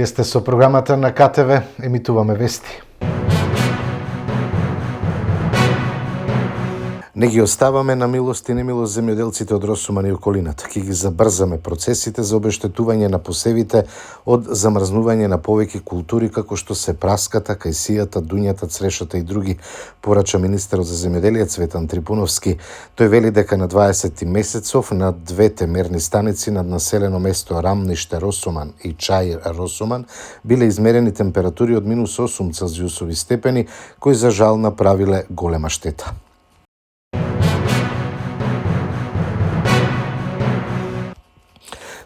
Вие сте со програмата на КТВ, емитуваме вести. Не ги оставаме на милост и немилост земјоделците од Росуман и околината. Ки ги забрзаме процесите за обештетување на посевите од замрзнување на повеќе култури како што се праската, кајсијата, дуњата, црешата и други, порача министерот за земјоделие Цветан Трипуновски. Тој вели дека на 20 месецов на двете мерни станици над населено место Рамниште Росуман и Чаир Росуман биле измерени температури од -8 целзиусови степени, кои за жал направиле голема штета.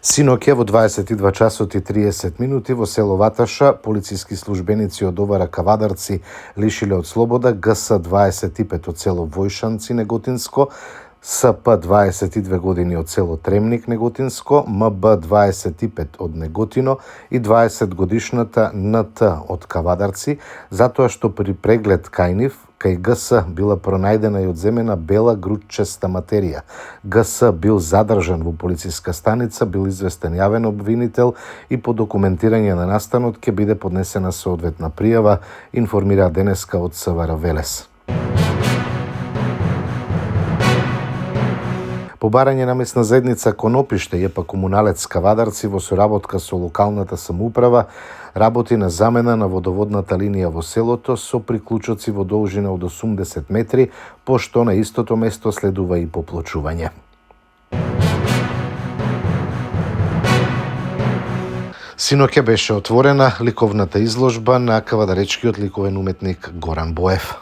Синоќа во 22 часот и 30 минути во село Ваташа полициски службеници од ОВР Кавадарци лишиле од слобода ГС-25 од село Војшанци Неготинско, СП 22 години од село Тремник Неготинско, МБ 25 од Неготино и 20 годишната НТ од Кавадарци, затоа што при преглед кај нив кај ГС била пронајдена и одземена бела грудчеста материја. ГС бил задржан во полициска станица, бил известен јавен обвинител и по документирање на настанот ќе биде поднесена соодветна пријава, информира денеска од СВР Велес. По барање на местна заедница Конопиште, епа комуналец Кавадарци во соработка со локалната самоуправа работи на замена на водоводната линија во селото со приклучоци во должина од 80 метри, пошто на истото место следува и поплочување. Синоќа беше отворена ликовната изложба на кавадаречкиот ликовен уметник Горан Боев.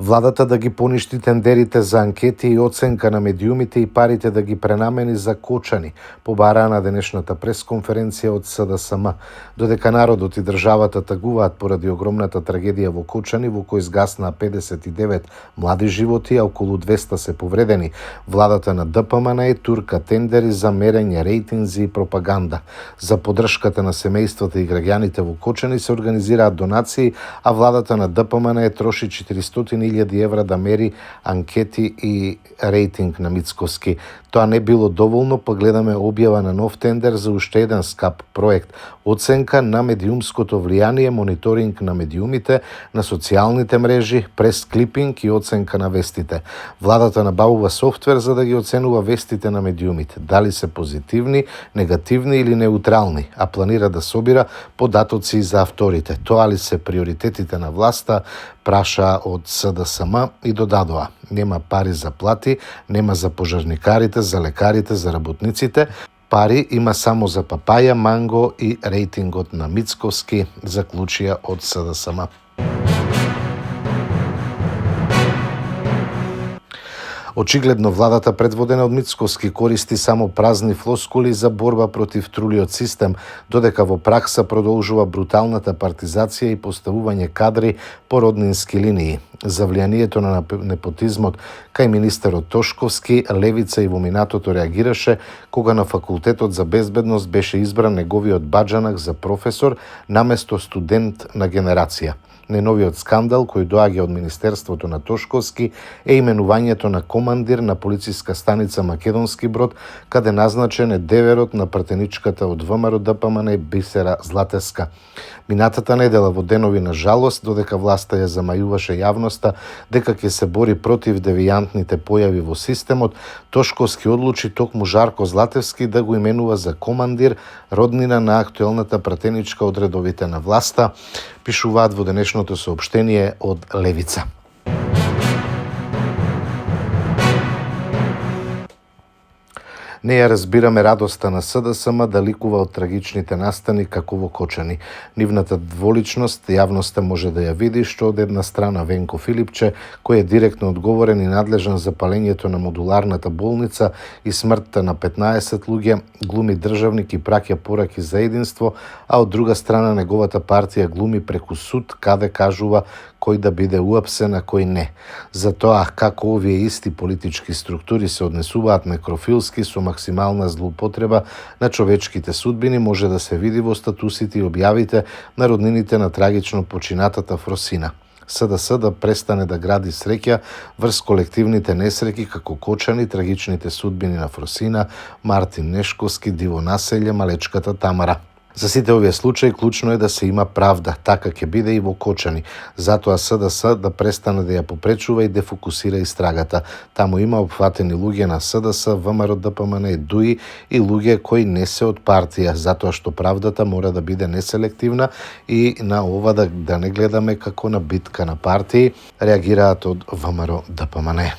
Владата да ги поништи тендерите за анкети и оценка на медиумите и парите да ги пренамени за кочани, побараа на денешната пресконференција од СДСМ. Додека народот и државата тагуваат поради огромната трагедија во Кочани, во кој изгаснаа 59 млади животи, а околу 200 се повредени, владата на ДПМН турка тендери за мерење рейтинзи и пропаганда. За поддршката на семејствата и граѓаните во Кочани се организираат донации, а владата на ДПМН троши 400.000 евра да мери анкети и рейтинг на Мицкоски. Тоа не било доволно, па гледаме објава на нов тендер за уште еден скап проект. Оценка на медиумското влијание, мониторинг на медиумите, на социјалните мрежи, прес клипинг и оценка на вестите. Владата набавува софтвер за да ги оценува вестите на медиумите, дали се позитивни, негативни или неутрални, а планира да собира податоци за авторите. Тоа ли се приоритетите на власта, праша од СДСМ и додадоа. Нема пари за плати, нема за пожарникарите, за лекарите, за работниците. Пари има само за папаја, манго и рейтингот на Мицкоски, заклучија од СДСМ. Очигледно владата предводена од Мицкоски користи само празни флоскули за борба против трулиот систем, додека во пракса продолжува бруталната партизација и поставување кадри по роднински линии. За влијанието на непотизмот кај министерот Тошковски, левица и во минатото реагираше кога на факултетот за безбедност беше избран неговиот баџанак за професор наместо студент на генерација. Најновиот скандал кој доаѓа од Министерството на Тошковски е именувањето на командир на полициска станица Македонски Брод, каде назначен е деверот на пратеничката од ВМРО ДПМН Бисера Златеска. Минатата недела во денови на жалост, додека власта ја замајуваше јавноста дека ќе се бори против девијантните појави во системот, Тошковски одлучи токму Жарко Златевски да го именува за командир, роднина на актуелната пратеничка од редовите на власта, пишуваат во денешното соопштение од Левица. Не ја разбираме радоста на СДСМ да ликува од трагичните настани како во Кочани. Нивната дволичност јавноста може да ја види, што од една страна Венко Филипче, кој е директно одговорен и надлежан за палењето на модуларната болница и смртта на 15 луѓе, глуми државник и праќа пораки за единство, а од друга страна неговата партија глуми преку суд, каде кажува кој да биде уапсен, а кој не. Затоа, како овие исти политички структури се однесуваат некрофилски со максимална злоупотреба на човечките судбини, може да се види во статусите и објавите на роднините на трагично починатата Фросина. СДС да престане да гради среќа врз колективните несреќи како Кочани, трагичните судбини на Фросина, Мартин Нешковски, Диво населје, малечката Тамара. За сите овие случаи клучно е да се има правда, така ќе биде и во Кочани. Затоа СДС да престане да ја попречува и дефокусира истрагата. Таму има опфатени луѓе на СДС, ВМРО, ДПМН и ДУИ и луѓе кои не се од партија, затоа што правдата мора да биде неселективна и на ова да не гледаме како на битка на партии, реагираат од ВМРО, ДПМН.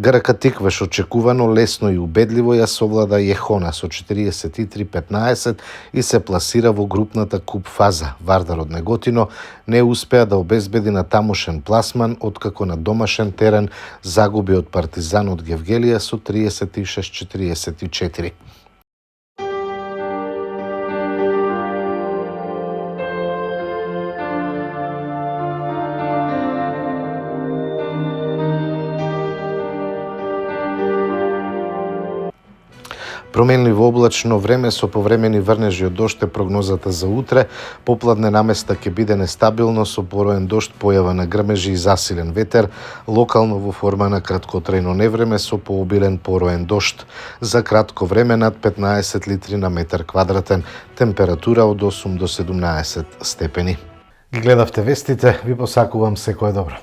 ГРК Тикваш очекувано, лесно и убедливо ја совлада Јехона со 43-15 и се пласира во групната куп фаза. Вардар од Неготино не успеа да обезбеди на тамошен пласман, откако на домашен терен загуби од Партизан од Гевгелија со 36-44. Променливо облачно време со повремени врнежи од дожд е прогнозата за утре. Попладне наместа ќе биде нестабилно со пороен дожд, појава на грмежи и засилен ветер, локално во форма на краткотрајно невреме со пообилен пороен дожд. За кратко време над 15 литри на метар квадратен, температура од 8 до 17 степени. Ги гледавте вестите, ви посакувам секое добро.